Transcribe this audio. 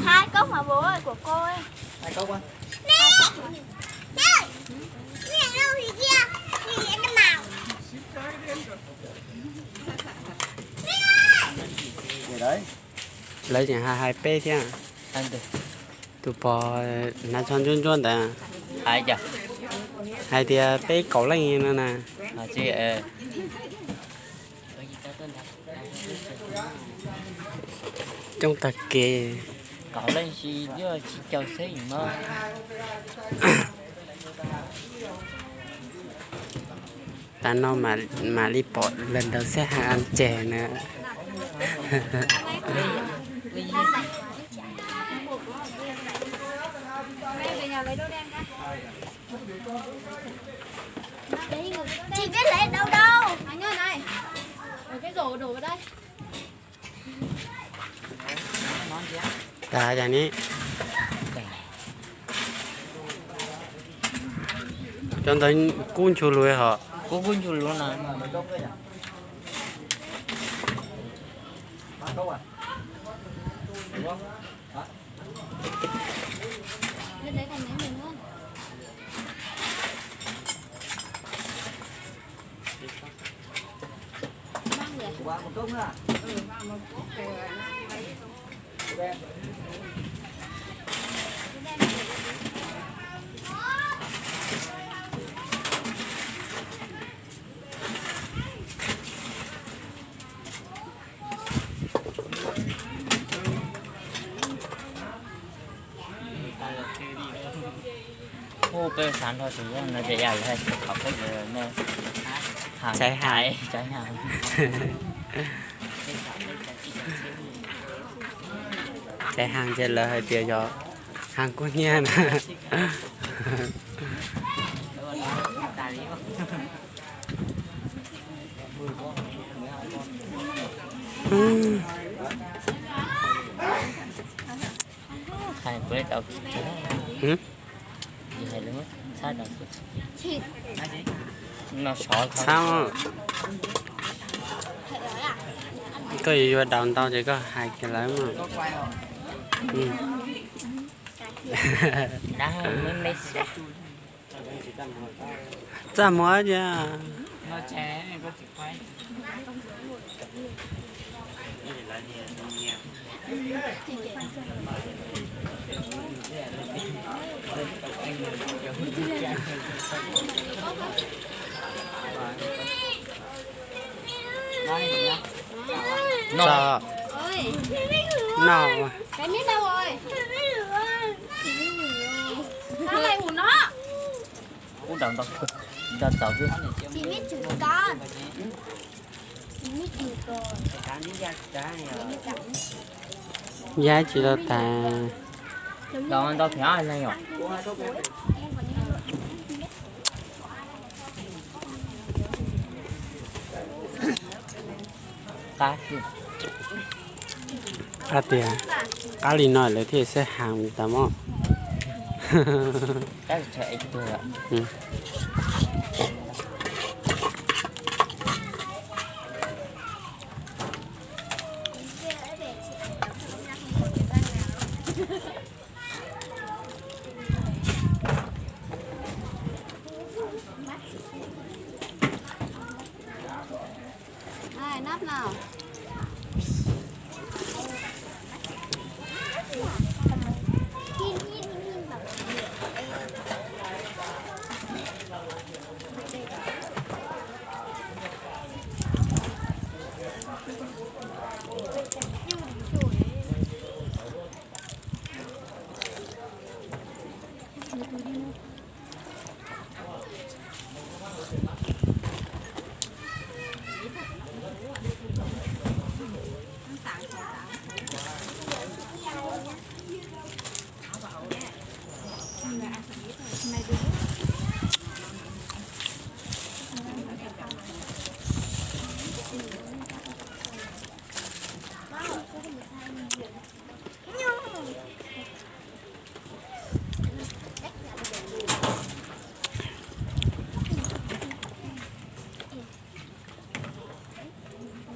Hai cốc mà bố ơi, của cô ấy. Hai cốc á. Lawv tseem hais hais peb thiab. Tus pog hnav tsho ntsuab ntsuab ntawd hais tias peb kaum leej no na. Coob tag kev. Tas no mam li pom lawv ntaus xeb haj an tseg na. Tas cas ne. Cov ntawd kub nchu lus hos. Hu peb xav nrog tus no ces yog lawv hais tias qhov peb tus no Tsaiv Has. Tsaiv Has ces lawv hais tias yog Has kub hnyiab na. Txhob, koj yuav yuav daus ntau ces koj hais kiag lawv mas. Txaj muag tiag. Txo, no. Yaib tsis tau tas. Qab tiag, qab li no lawv thiaj xeb has tas mog.